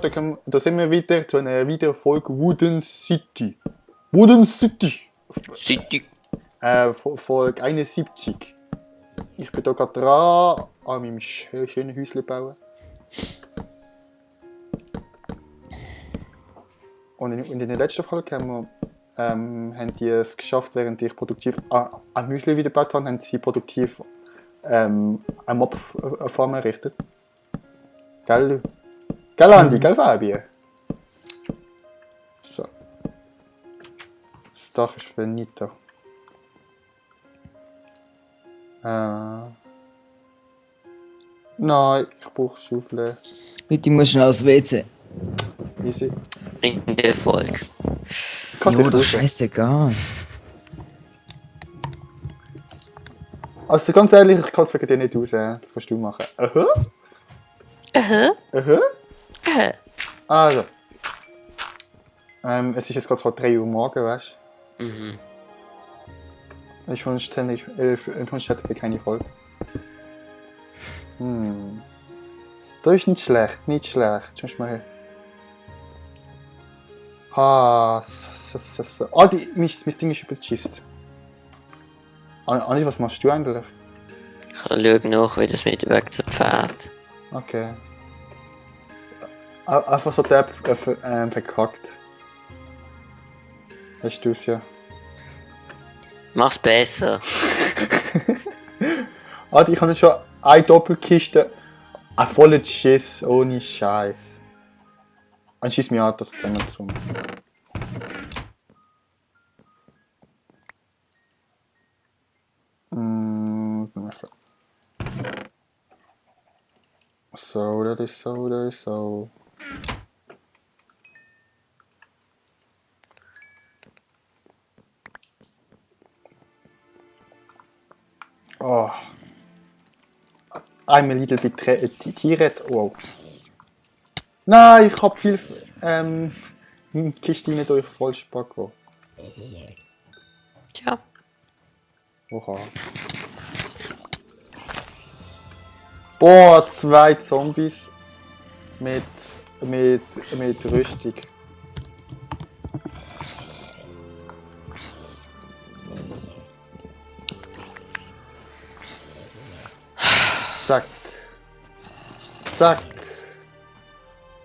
da sind wir wieder zu einer weiteren Folge Wooden City. Wooden City! City. Folge 71. Ich bin da gerade dran, an meinem schönen Häuschen bauen. Und in der letzten Folge haben die es geschafft, während ich produktiv am Häuschen wieder gebaut habe, haben sie produktiv eine Mob-Farm errichtet. Gell? Gell, Andi? Gell, Fabi? So. Das Dach ist finito. Nein, ich brauche Schaufeln. Leute, ich muss schnell aufs WC. Easy. In der Folge. Jo, doch scheißegal. Also ganz ehrlich, ich kann es wegen dir nicht aus, das kannst du machen. Aha. Aha. Aha. Aha. Also. Es ist jetzt gerade so 3 Uhr morgen, weißt du? Mhm. Ich wünschte, hätte ich keine Folge. Das ist nicht schlecht, nicht schlecht. Schau mal. So. Ah, mein Ding ist überschießt. Anni, was machst du eigentlich? Ich schaue nach, wie das mit dem Weg der Pferd. Okay. Einfach so der verkackt. Weißt du es ja. Mach's besser. Adi, ich habe schon eine Doppelkiste. Ein voller Schiss, ohne Scheiß. Dann schießt mir an, das zusammen zu. So, das ist so. Oh. I'm a little bit tired. Wow. Nein, ich hab viel Kiste rein durch Vollspacko. Tja. Oha. Boah, 2 Zombies mit Rüstung. Zack. Zack.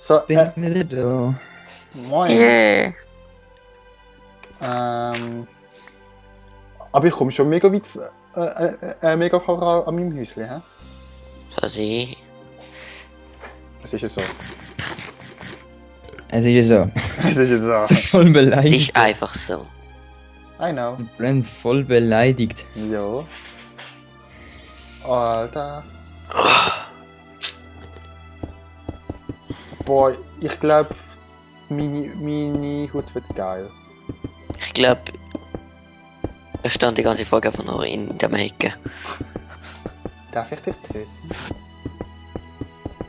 So, Bin wieder da. moin. Yeah. Aber ich komme schon mega weit, mega voran an meinem Häuschen, hä? Was ich? Es ist ja so. Es ist ja so. Es ist ja so. Voll Es beleidigt. ist einfach so. I know. Brand voll beleidigt. Ja. Alter. Boah, ich glaube, meine Haut wird geil. Ich glaube, er stand die ganze Folge einfach nur in der Ecke. Darf ich dich töten?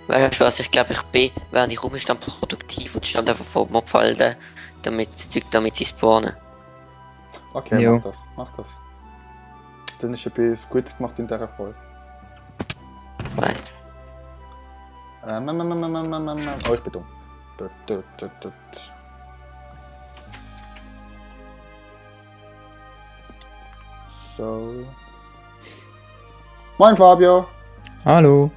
Weißt du was, ich glaube, ich bin, während ich rumstand, produktiv und stand einfach vor dem Mobfalden, damit sie spawnen. Okay, Jo. mach das. Dann ist etwas Gutes gemacht in dieser Folge. Ich weiss. Oh, ich bin dumm. So. Moin Fabio! Hallo.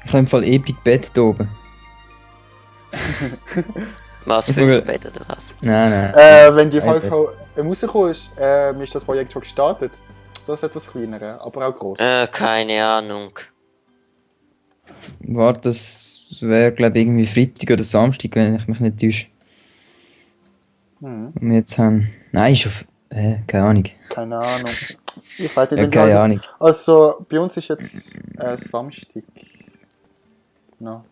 Ich habe im Fall Epic Bett da oben. Was, Ich 5 will- Bett oder was? Nein. Wenn die 2 Folge Bett. rausgekommen ist, ist das Projekt schon gestartet. Das ist etwas kleiner, aber auch groß. Keine Ahnung. Warte, das wäre glaube ich irgendwie Freitag oder Samstag, wenn ich mich nicht täusche. Und wir jetzt haben... Nein, ist auf... keine Ahnung. Keine Ahnung. Ich weiß nicht, Ja, wenn keine du Ahnung. Also, bei uns ist jetzt Samstag. No.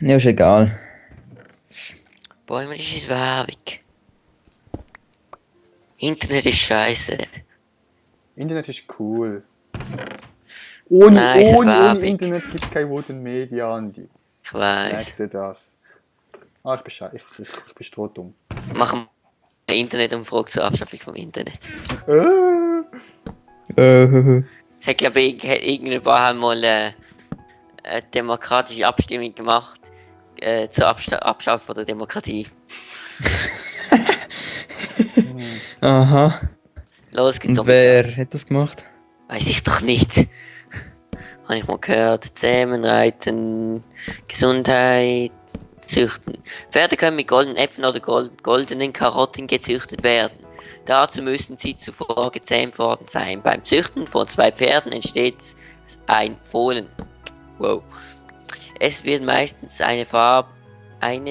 Ja, ist egal. Boah, immer ist es Werbung. Internet ist scheiße. Internet ist cool. Ohne Nein, Werbung. Internet gibt es kein Wooden Media, Andi. Ich weiß. Merk dir das. Ah, ich bin scheiße. Ich bin strohdumm. Machen wir eine Internetumfrage zur Abschaffung vom Internet. Äh, Äh, Es hat, glaube ich, irgendein paar haben mal eine demokratische Abstimmung gemacht zur Abschaffung der Demokratie. Aha. Los geht's. Und wer hat das gemacht? Weiß ich doch nicht. Habe ich mal gehört. Zähmen, Reiten, Gesundheit, Züchten. Pferde können mit goldenen Äpfeln oder goldenen Karotten gezüchtet werden. Dazu müssen sie zuvor gezähmt worden sein. Beim Züchten von 2 Pferden entsteht ein Fohlen. Wow. Es wird meistens eine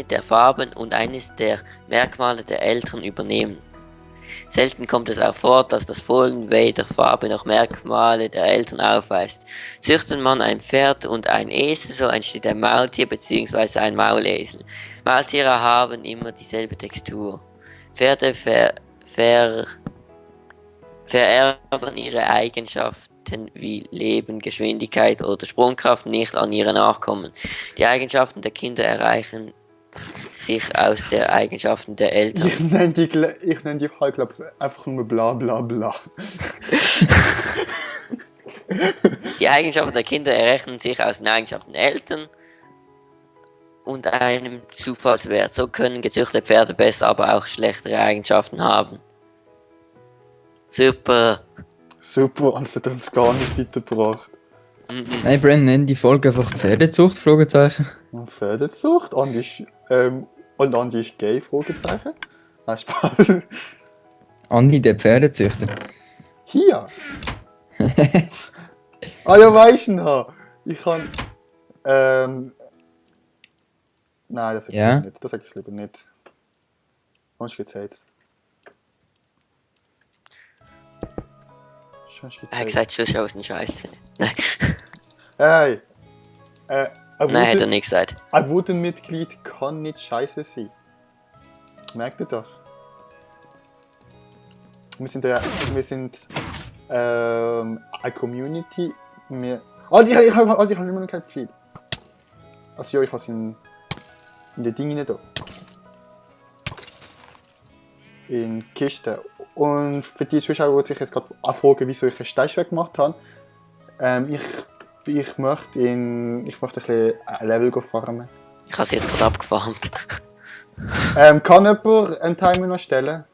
der Farben und eines der Merkmale der Eltern übernehmen. Selten kommt es auch vor, dass das Fohlen weder Farbe noch Merkmale der Eltern aufweist. Züchtet man ein Pferd und ein Esel, so entsteht ein Maultier bzw. ein Maulesel. Maultiere haben immer dieselbe Textur. Pferde vererben ihre Eigenschaften wie Leben, Geschwindigkeit oder Sprungkraft nicht an ihre Nachkommen. Die Eigenschaften der Kinder erreichen sich aus den Eigenschaften der Eltern. Ich nenne die halt, glaub, einfach nur bla bla bla. Die Eigenschaften der Kinder errechnen sich aus den Eigenschaften der Eltern und einem Zufallswert. So können gezüchtete Pferde besser, aber auch schlechtere Eigenschaften haben. Super. Super, also hat er uns gar nicht weitergebracht. Hey Bren, nenn die Folge einfach Pferdezucht? Fragezeichen. Und Pferdezucht, und Andi ist gay, Fragezeichen. Nein, Spaß. Andi, der Pferdezüchter. Hier. Ja, weisst du, ich kann, nein, das sag ich Ja? lieber nicht. Das sag ich lieber nicht. Sonst geht's jetzt. Er hat gesagt, Zuschauer ist ein Scheiße. Nein. Hey. Nein, hat er nicht gesagt. Ein Wooten-Mitglied kann nicht scheiße sein. Merkt ihr das? Wir sind eine Community. Ich habe immer noch kein Pflicht. Also ja, ich habe es in den Dingen da. In Kisten. Und für die Zuschauer, die sich jetzt gerade fragen, wieso ich einen Steinschwert gemacht habe, ich möchte ein bisschen ein Level farmen. Ich habe es jetzt gerade abgefarmt. Kann jemand einen Timer noch stellen?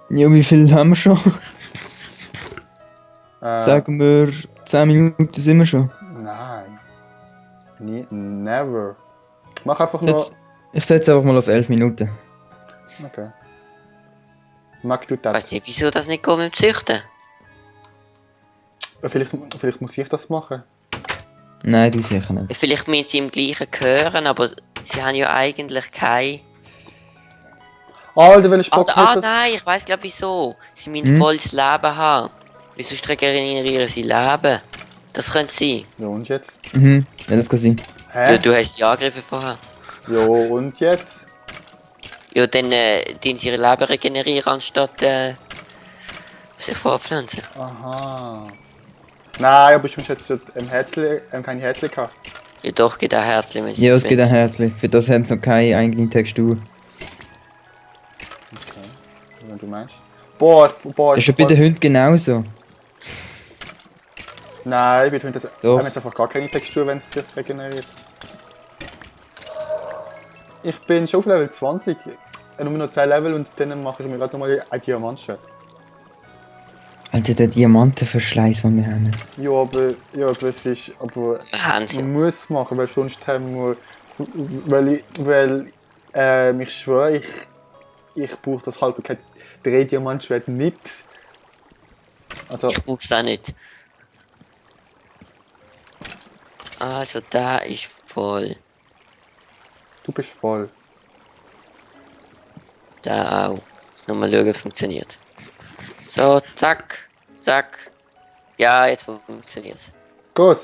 Ja, wie viel haben wir schon? Sagen wir 10 Minuten sind wir schon. Nein. Never. Mach einfach Ich setze einfach mal auf 11 Minuten. Okay. Mag du das? Weiß nicht, wieso das nicht geht mit dem Züchten? Vielleicht muss ich das machen. Nein, du sicher nicht. Vielleicht müssen sie im gleichen gehören, aber sie haben ja eigentlich kein... Alter, welche Sport Nein, ich weiß glaube wieso. Sie müssen volles Leben haben. Wieso regenerieren sie Leben? Das könnte sein. Ja, und jetzt? Mhm, ja, das kann sein. Hä? Ja, du hast die angegriffen vorher. Ja, und jetzt? Ja, dann die sie ihre Leben regenerieren, anstatt sich fortpflanzen. Aha. Nein, aber ich muss jetzt kein Herzchen gehabt. Ja doch, geht auch herzlich. wenn sie- Ja, es geht wenn auch sie- herzlich. Für das haben sie noch keine eigene Textur. Okay. Wenn du meinst. Boah. Das ist ja bei den Hunden genauso. Nein, bei den Hunden Doch. haben jetzt einfach gar keine Textur, wenn es sich regeneriert. Ich bin schon auf Level 20. Nur noch 2 Level und dann mache ich mir gerade nochmal ein Diamantschwert. Also der Diamantenverschleiß, den wir haben. Ja, aber es ist. Aber Haben sie. man muss machen, weil sonst haben wir. Ich schwöre, ich brauche das halbe kein 3 Diamantschwert nicht. Also, Ich brauch's auch nicht. Also da ist voll. du bist voll. Da auch. Jetzt nochmal schauen, ob es funktioniert. So, zack, zack. Ja, jetzt funktioniert's. Gut.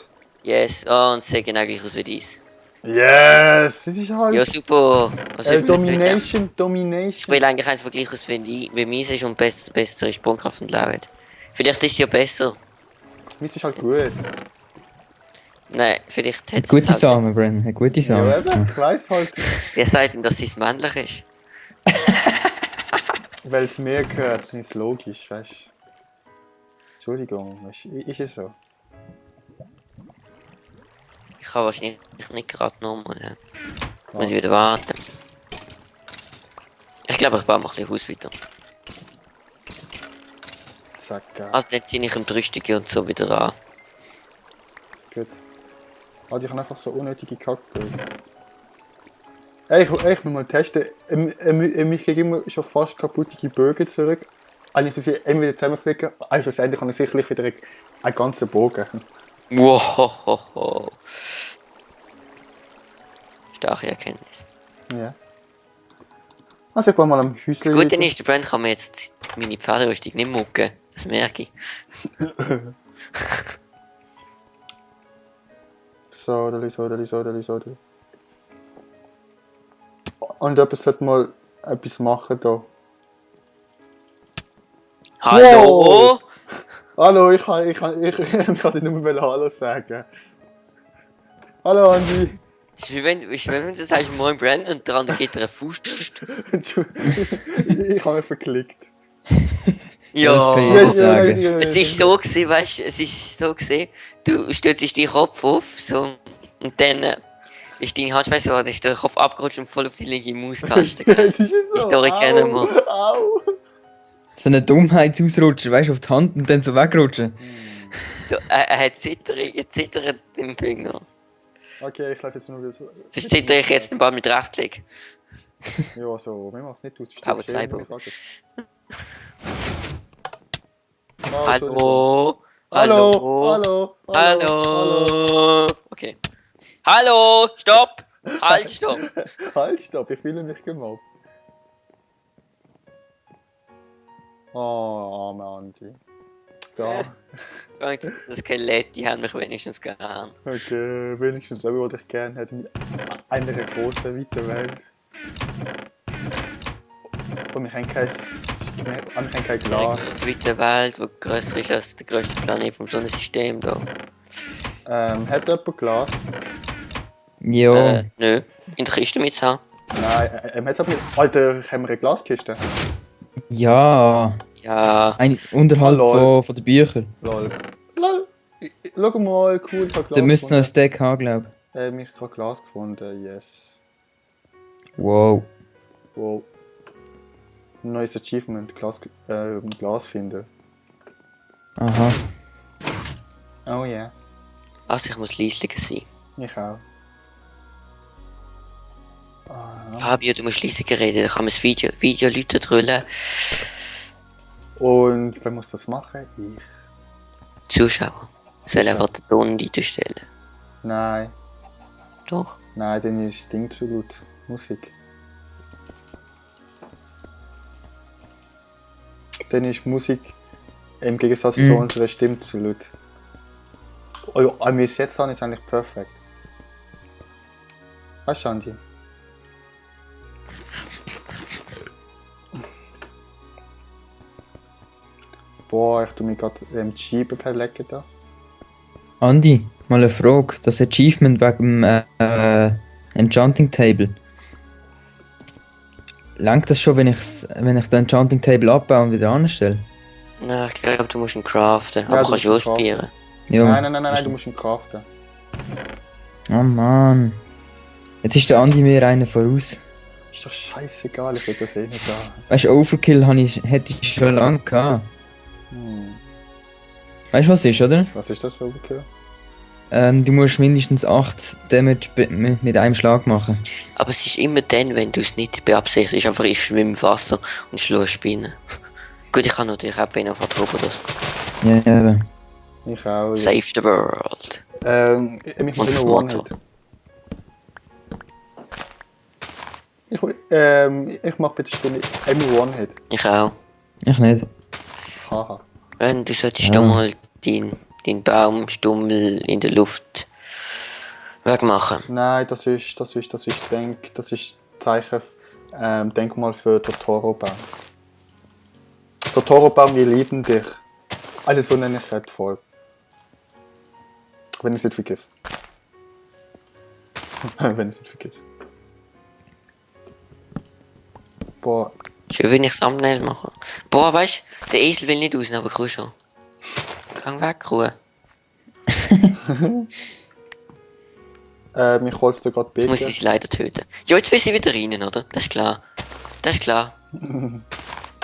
Yes, oh, und es sieht genau gleich aus wie dies. Yes! Das ist halt. Ja, super. Was ist mit dem? Domination. Ich will eigentlich eins vergleichen, wie meins ist und bessere Sprungkraft und Leben. Vielleicht ist es ja besser. Meins ist halt gut. Nein, vielleicht Hat es gute halt Samen, Bren. Hat gute Ja, Samen. eben, ich weiss halt. Wer sagt denn, dass es männlich ist? Weil es mir gehört, dann ist es logisch, weißt du. Entschuldigung, ist es so? kann wahrscheinlich nicht gerade nochmal. Ja. Muss ich Ja. wieder warten. Ich glaube, ich baue mal ein bisschen Haus weiter. Zack, Also dann ziehe ich im Rüstung und so wieder an. gut. Also ich habe einfach so unnötige Kackbögen. Ey, ich muss mal testen. Mich kriegen immer schon fast kaputte Bögen zurück. Also ich sie entweder zusammenflicken, also schlussendlich habe ich sicherlich wieder einen ganzen Bogen. Wow. Starke Erkenntnis. Ja. Also ich war mal am Häuschen. Das Gute ist, der Brand kann mir jetzt meine Pferderüstung nicht mucken. Das merke ich. So. Und jemand sollte mal etwas machen da. Hallo? Wow. Hallo, ich kann dir nur mal Hallo sagen. Hallo Andi. Es ist wie wenn du sagst, moin Brand und der andere gibt dir einen Fuß. Ich habe mich verklickt. Ja, das kann ich Ja. nicht sagen. Es ist so gewesen, weißt du, es ist so gewesen, du stützt deinen Kopf auf, so, und dann ist deine Handschweiße, da ist der Kopf abgerutscht und voll auf die linke Maustaste. Jetzt ist es so. Die Story kennen wir. Au. So eine Dummheitsausrutscher, weißt du, auf die Hand und dann so wegrutschen. So, er hat zittert im Finger. Okay, ich laufe jetzt nur wieder so. Sonst zittere ich jetzt ein paar mit Rechtsklick. Ja, so, wenn man es nicht aus Power 2 Bro. Hallo. Hallo? Hallo? Okay. Hallo, stopp! Halt, stopp! Halt, stopp, ich fühle mich gemobbt. Oh, arme Andi. Da. Und das Skelett, die haben mich wenigstens gern. Okay, wenigstens so, was ich gerne hätte. In einer großen, weiten Welt. Und wir haben kein Glas. Eine weite Welt, die grösser ist als der grösste Planet vom Sonnensystem da. Hat jemand Glas? Ja, Nö. In der Kiste mit haben. Nein, hat aber. Alter, haben wir eine Glaskiste? ja. Ja. Unterhalb Lol. von den Büchern. Lol. Schau mal, cool, ich habe Glas Da müsste noch ein gefunden. Stack haben, glaube Ich habe Glas gefunden, yes. ich. Wow. Wow. Neues Achievement, Glas finden. Aha. Oh yeah, Also ich muss leislicher sein. ich auch. Ah, Fabio, du musst leisiger reden, dann kann man das Video Leute drüllen. und wer muss das machen? Ich. Zuschauer. Soll einfach den Ton einstellen. Nein, Doch. nein, dann ist das Ding zu laut. Musik. Dann ist Musik im Gegensatz zu unserer Stimme zu laut. Oh, wie es jetzt an ist eigentlich perfekt. Weißt du, Andi? Boah, ich tu mich gerade die Scheibe verlegen da. Andi, mal eine Frage. Das Achievement wegen dem Enchanting Table. Langt das schon, wenn ich den Enchanting Table abbaue und wieder anstelle? Na, ich glaube, du musst ihn craften. Ja, Aber du kannst du musst ihn ausprobieren. Ja. Nein, du musst ihn craften. Oh Mann. Jetzt ist der Andi mir einer voraus. Ist doch scheißegal, ich will das eh nicht da. Weißt du, Overkill hätte ich schon lange gehabt. Weißt du, was ist, oder? Was ist das für Overkill? Du musst mindestens 8 Damage mit einem Schlag machen. Aber es ist immer dann, wenn du es nicht beabsichtigst. Einfach ich schwimme im Wasser und schlage Spinnen. Gut, ich kann natürlich auch Bienen auf Roboter. Ja, eben. Ich auch. Ja. Save the world. Ich Und bin das nur Motto. One-Hit. Ich mach bitte Stimme immer One-Hit. Ich auch. Ich nicht. Haha. Wenn du solltest Ja. doch mal deinen Baumstummel in der Luft wegmachen. Nein, das ist Zeichen, Denkmal für Totoro-Baum. Totoro-Baum, wir lieben dich. Also so nenne ich das voll. Wenn ich es nicht vergesse. Wenn ich es nicht vergesse. Boah, Schön, wenn ich das Thumbnail mache. Boah, weißt du, der Esel will nicht raus, aber Kuh schon. Gang weg, Kuh. Ich hol's dir gerade Jetzt muss Becher. ich sie leider töten. Ja, jetzt will sie wieder rein, oder? Das ist klar. Das ist klar.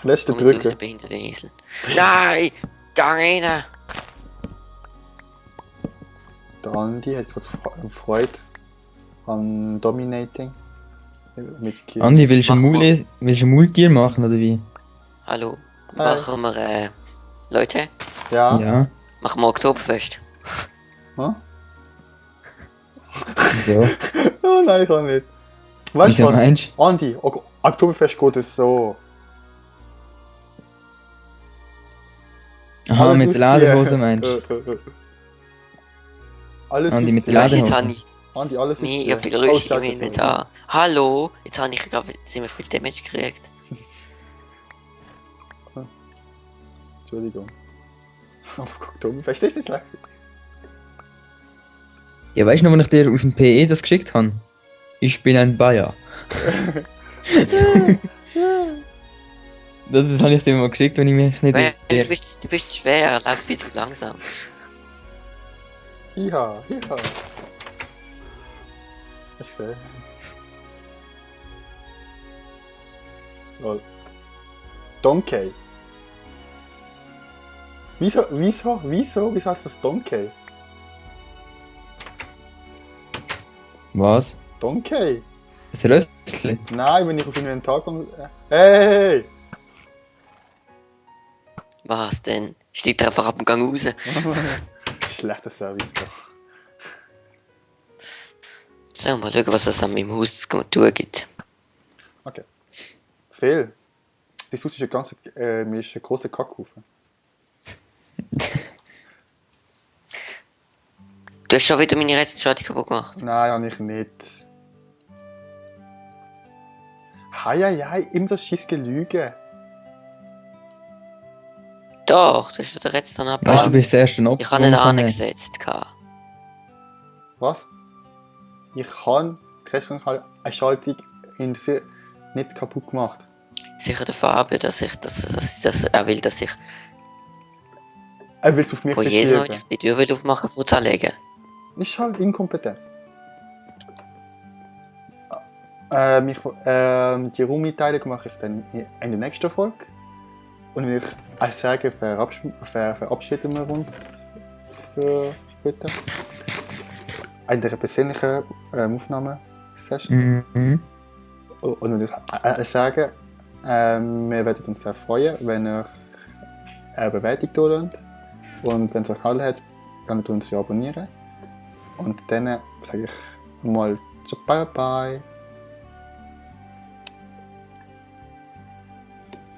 Letzte Komm jetzt raus, Drücke. behinderte Esel. Nein! Gang rein! Der Andi hat gerade Freude an Dominating. Mit Kills. Andi, willst du Mach mal. ein Multier machen oder wie? Hallo. Hi. Machen wir, Leute, Ja? Ja. machen wir Oktoberfest. Hm? Wieso? Oh nein, ich kann nicht. Weißt Wieso du was? meinst du? Andi, Oktoberfest geht es so. Aha, Alles mit der ausziehen. Lederhose meinst du? Alles Andi, mit der ausziehen. Jetzt Lederhose. habe ich Andi, alles mega ausziehen. viel Oh, Rüstung Scheiße, im sorry. Inventar. Hallo! Jetzt habe ich gerade ziemlich viel Damage gekriegt. Entschuldigung. Aber Oktoberfest ist nicht schlecht. Ja, weißt du noch, wenn ich dir aus dem PE das geschickt habe? Ich bin ein Bayer. Das habe ich dir mal geschickt, wenn ich mich nicht Du bist schwer, er läuft viel zu langsam. Iha. Hast du gesehen? Lol. Donkey. Wieso heißt das Donkey? Was? Donkey? Ein Röstli? Nein, wenn ich auf Inventar komme. Hey! Was denn? Steht er einfach ab dem Gang raus? Schlechter Service doch. So, mal schauen, was es an meinem Haus zu tun gibt. Okay. Fehl. Das Haus ist ein ganz mir ist ein grosser Kackhaufen. Du hast schon wieder meine Rätselschaltung kaputt gemacht. Nein, habe ich nicht. Hei, immer das scheisse Lügen. Doch, du hast den Rätsel dann Weißt du, abgebaut. du bist das erste Ich Opfer. habe ihn von- angesetzt. Was? Ich habe eine Schaltung in der nicht kaputt gemacht. Sicher der Fabio, dass er will, dass ich Er will es auf mich pro jedes Mal, wenn verschieben. ich die Tür will aufmachen, Fuß anlegen. Ist halt inkompetent. Die Raummitteilung mache ich dann in der nächsten Folge. Und wenn ich als sage, verabschieden wir uns für heute. In der persönlichen Aufnahmesession. Mhm. Und wenn ich sage, wir werden uns sehr freuen, wenn ihr eine Bewertung tut. Und wenn es euch gefallen hat, könnt ihr uns ja abonnieren. Und dann sage ich mal bye bye.